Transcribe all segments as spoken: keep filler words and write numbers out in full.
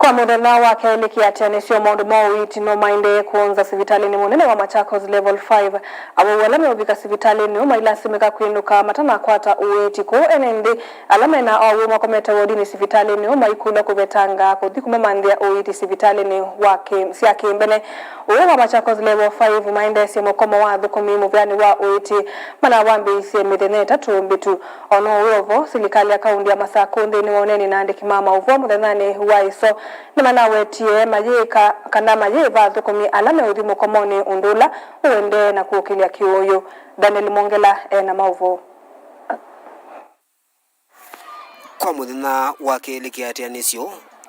Kwa mũthenya wa kelĩ kĩatĩanĩsyo, maũndũ ma ũiiti no maendee kũonza sivitalĩnĩ mũnene wa Machakos Level five. Awau ala meũvika sivitalĩnĩ ũũ mailasimĩka kwĩnũka matanakwata ũiiti kũu ene nthĩ. Ala mena awau makomete wodinĩ sivitalĩnĩ ũũ maikũlw'a kũvetanga kũthi kũmamanthĩa ũiiti sivitalĩnĩ wa kĩ-, sya kĩmbene. Ũũ wa Machakos Level five maendeesye mũkomo wa athũkũmi mũvĩanĩ wa ũiiti manawambĩĩisye mĩthenya ĩtatũ mbĩtu. O na ũu wĩ o vo, silikalĩ ya kaũntĩ ya Masakũ nthĩnĩ wa ũneeni na andĩki ma maũvoo mũthenyanĩ wa ĩso nĩmanawetie mayĩka kana mayĩva athũkũmi ala meũthi mũkomonĩ ũndũ ũla ũendee na kũkĩlya kĩũũyũ. Daniel Mwongela e na maũvoo. Kwa mũthenya wa kelĩ kĩatĩanĩsyo,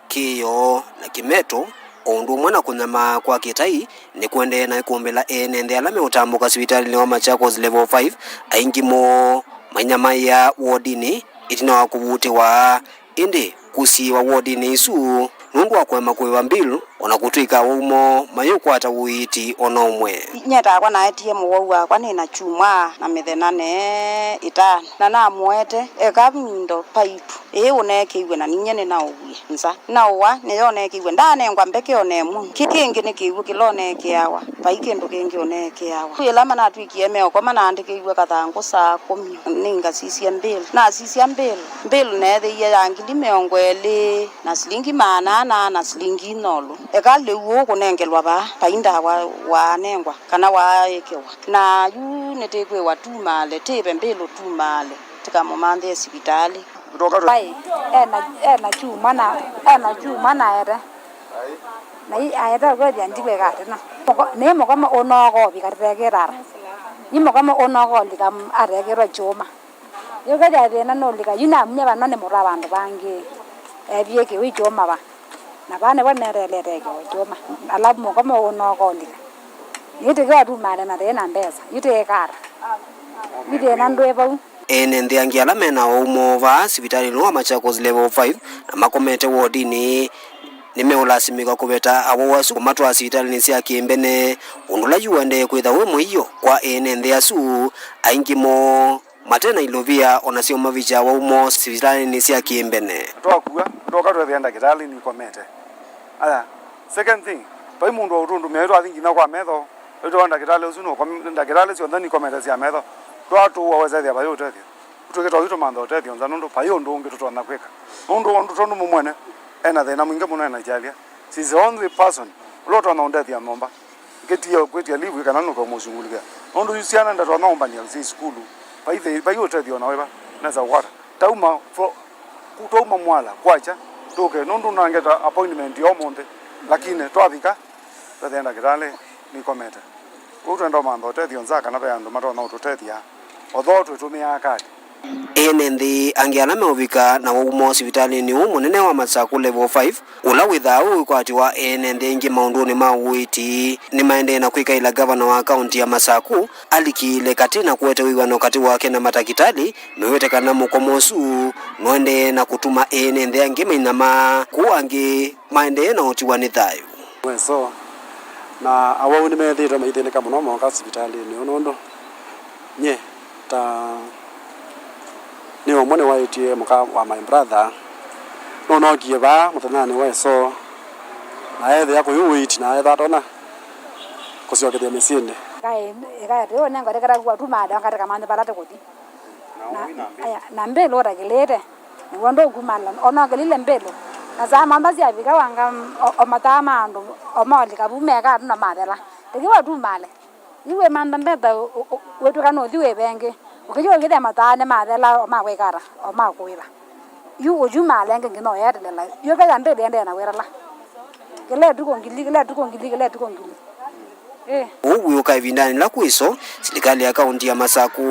kĩĩo na kĩmeto, o ũndũ ũmwe na kũnyamaa kwa kĩtai, nĩkũendee na ĩkũmbĩla ene nthĩ ala meũtambũka sivitalĩnĩ wa Machakos Level five, aingĩ moo mainyamaĩa wodinĩ ĩtina wa kũvutĩwa, ĩndĩ kũsiĩĩwa wodinĩ isu nũndũ wa kũema kũĩva mbilu, o na kũtw'ĩka awau moo mayũkwata ũiiti o na ũmwe. Nyie takwa naetie mũwau wakwa nĩ na kyumwa na mĩthenya ne ĩtano, na namũete eka mindo paipu ĩĩ ũneekĩiw'e, na ninyie nĩnaũwie nza. Naũwa, nĩyo ũneekĩiw'e, ndaanengwa mbeke o na ĩmwe. Kĩĩ kĩngĩ nĩ kĩw'ũ kĩla ũneekĩawa, vai kĩndũ kĩngĩ ũneekĩawa. Ĩla manatw'ĩkie meũkoma, naandĩkĩiw'e kathangũ saa kũmi, nĩngasisye mbilu. Nasisya mbilu, mbilu neethĩie ya ngili mĩongo ĩlĩ na silingi maana ana na silingi ithano. Eka lĩu ũũ kũnengelwa vaa, vai ndawa waanengwa kana waaĩkĩwa. Na yu nĩtĩkwĩwa tumaale, tĩve mbilu tumaale, tĩkamũmanthĩe sivitalĩ. Vai, ena, ena kyumwa na, ena kyumwa na ete. Na i aete kwethĩa ndikwĩka atĩ no. Mũko-, nĩ mũkoma ũnooka ũvika tũtekĩtara. Nĩ mũkoma ũnooka ũlika atekĩtwe kyũma. Yũkethĩa thĩna nũlika, yu namunya vano nĩ mũtwa vandũ vangĩ. Eevie kĩw'ũ kyũma va. Na vaa nĩvo neteelete kĩw'ũ kyũma. Alavu mũkoma ũnooka ũlika. Nĩtĩkĩwa tumaale na thĩna mbesa. Yu tĩĩkata. Yu thĩna ndwĩ vau. Ene nthĩ angĩ ala mena awau moo vaa sivitalĩnĩ wa Machakos Level five na makomete wodinĩ nĩmeũlasimĩka kũveta awau asu kũmatwaa sivitalĩnĩ sya kĩmbene, ũndũ ũla yu ũendee kwĩtha wĩ mũio kwa ene nthĩ asu, aingĩ moo mate na ilovia o nasyo mavikya awau moo sivitalĩnĩ sya kĩmbene. Twakua, twoka twethĩa ndakĩtalĩ nĩkomete. Aya, second thing, vai mũndũ wa ũtũndũmĩa, ĩtwathi nginya kwa metho, ĩtwa ndakĩtalĩ ũsu nũkom-, ndakĩtalĩ syonthe nikomete sya metho. Twatũũa wesethĩa vai ũtethyo. Ũtw'ĩke twathi tũmantha ũtethyo nza, nũndũ vai ũndũ ũngĩ tũtonya kwĩka. Nũndũ, nũndũ tondũ mũmwene, ena thĩna mwingĩ mũno, ena kyalya. She's the only person ũla ũtonya ũndethya nyũmba. Ngĩtie kwĩtya leave kana nũke mũshughulikia. Nũndũ yu syana ndatonya ũmbania syĩ sukulu. Vai thĩ-, vai ũtethyo na wĩva nesa kũkwata. Tauma fro-, ku-, twauma Mwala kwakya tũke, nũndũ nangeta appointment ya ũmũnthĩ, lakini twavika, twethĩa ndakĩtalĩ nĩkomete. Ũu twenda ũmantha ũtethyo nza kana ve andũ matonya ũtũtethya, although twĩtũmĩaa kadi. Ene nthĩ angĩ ala meũvika na wau moo sivitalĩnĩ ũũ mũnene wa Masaku Level five, ũla wĩthaa ũikwatĩwa ene nthĩ aingĩ maũndũnĩ ma ũiiti, nĩmaendee na kwĩkaĩla ngavana wa kaũnti ya Masaku alikĩĩle katĩ na kũete wĩw'ano katĩ wake na matakĩtalĩ, mew'ĩte kana mũkomo ũsu nũendee na kũtuma ene nthĩ angĩ mainyamaa, kũu angĩ maendee na ũtiwa nĩ thayũ. Weso, na awau nĩmethĩĩtwe maithĩnĩka mũno mooka sivitalĩnĩ ũũ, nũndũ nyie ta nĩ ũmwe nĩwaĩtye mũka wa my brother, nũnookie vaa mũthenyanĩ wa ĩsoo, na eethĩa kũyũ ũiiti na ethĩa atonya kũsyokethya mĩsyĩnĩ. Ĩkaĩ, ĩkaĩ tũyũnengwa tĩkata kuwa tumaale onga tĩkamanthe vala tũkũthi. Na, aya, na mbĩlũ ũtakĩlĩte, nĩw'o ndũkumala, ona ũkĩlile mbĩlũ. Na saa mamba syavika wanga, o, o mataa ma andũ, o maolika vu meka andũ na mathela. Tĩkĩwa tumale. Yu wĩmantha mbeta, ũ, ũ, wĩtw'ĩka nũthi wĩ vengĩ. Ũkĩthi ũkĩthĩa mataa nĩmathela, o ma kwĩkata, o ma kũĩva. Yu ũyumale ngĩ nginya ũyetelela. Yu kethĩa mbĩlũ ĩendee na wĩtala. Kĩla ĩtukũ ngili, kĩla ĩtukũ ngili, kĩla ĩtukũ ngili. Ĩĩ. Ũu wĩũka ĩvindanĩ yĩla kwĩso, silikalĩ ya kaũnti ya Masaku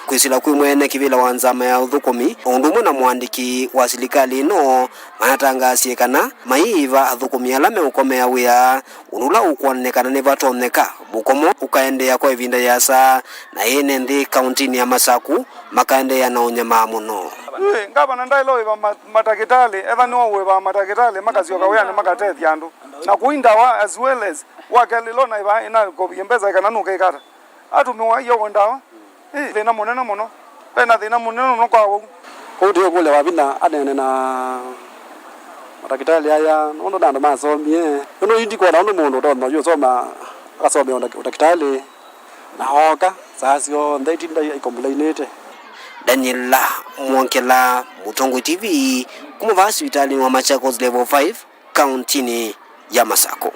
kwĩsĩla kwĩ mwene kĩvĩla wa nzama ya ũthũkũmi, o ũndũ ũmwe na mũandĩki wa silikalĩ ĩno, manatangaasie kana mayĩĩva athũkũmi ala meũkomea wĩa, ũndũ ũla ũkwonany'a kana nĩvatonyeka mũkomo ũkaendeea kwa ĩvinda yĩasa, na ene nthĩ kaũntinĩ ya Masaku makaendeea na ũnyamaa mũno. Ĩĩ, ngavana ndaĩle ũĩva ma-, matakĩtalĩ, etha nĩwe ũĩvaa matakĩtalĩ, makasyoka wĩanĩ makatethya andũ. Na kũi ndawa as well as wakelĩlwa na ĩvaa ĩnakovie mbesa kana nũkeikata. Atũmĩwa iyo ndawa. Ĩ, thĩna mũnene mũno. Vena thĩna mũnene mũno kwa wau. Kũu ndĩũkũlya Wavina aneene na Matakĩtalĩ aya nũndũ nĩ andũ masomie, nũndũ yu ndikwona ũndũ mũndũ ũtonya yu ũsoma akasomea ũndaki-, ũtakĩtalĩ na ooka saa syonthe itinda aikomplainĩte. Daniel Mwongela, Mũtongoi T V, kuma vaa sivitalĩnĩ wa Machakos Level five, kauntinĩ ya Masako.